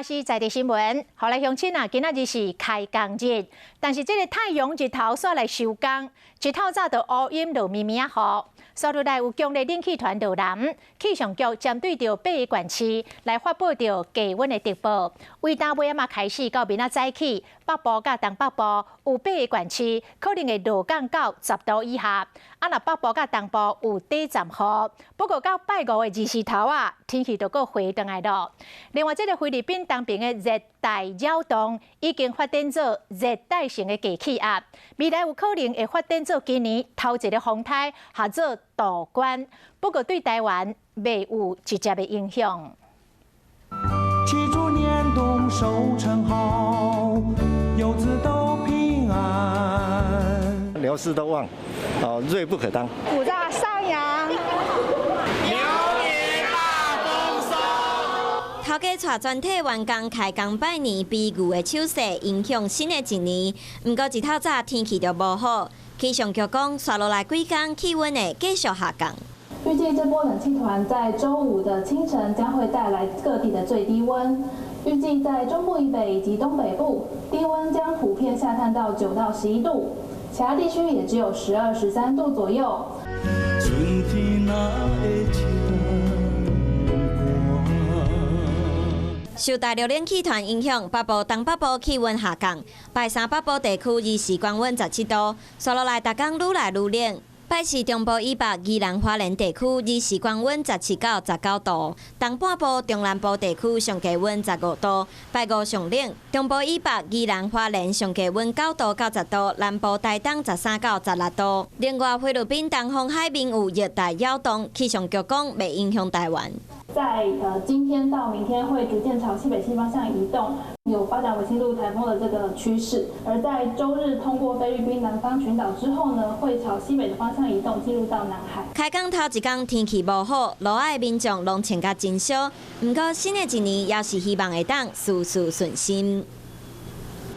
華視在地新聞，予來鄉親啊，今仔日是開工日，但是這个太陽日頭煞來收工，一透早就烏陰落暝暝仔雨，煞落來有強烈冷氣團落南，氣象局針對著八个縣市來發布著低溫的特報。為今尾仔嘛開始到明仔早起，北部佮東北部有八个縣市可能會落降到10度以下。啊，若北部佮東部有短暫雨，不過到拜五的二時頭啊，天氣就閣回轉來囉。另外，這个菲律賓東邊的熱帶擾動已經發展做熱帶性的低氣壓，未來有可能會發展做今年頭一个風颱，號做杜關。不過對台灣未有直接的影響。祈祝年冬收成好，遊子都平安。牛市都旺，哦，銳不可當。五大上揚。牛年大豐收。頭家帶全體員工開工拜年，比牛的手勢迎向新的一年。毋過一透早天氣就無好，氣象局講，紲落來幾工氣溫會繼續下降。預計這波冷氣團在週五的清晨將會帶來各地的最低溫。預計在中部以北以及東北部，低溫將普遍下探到9到11度，其他地區也只有12、13度左右。春天若會這寒。受大陸冷氣團影響，北部、東北部氣溫下降。拜三北部地區二時高溫17度，紲落來逐工愈來愈冷。拜四中部以北、宜蘭花蓮地區二時高溫17到19度，東半部、中南部地區上低溫15度。拜五上冷，中部以北、宜蘭花蓮上低溫9度到10度，南部台東13到16度。另外，菲律賓東方海面有熱帶擾動，氣象局講袂影響台灣。在今天到明天會逐漸朝西北西方向移動，有發展為輕度颱風的這個趨勢。而在週日通過菲律賓南方群島之後呢，會朝西北的方向移動，進入到南海。開工頭一工天氣無好，路仔的民眾攏穿甲真少。毋過新的一年，也是希望會當事事順心。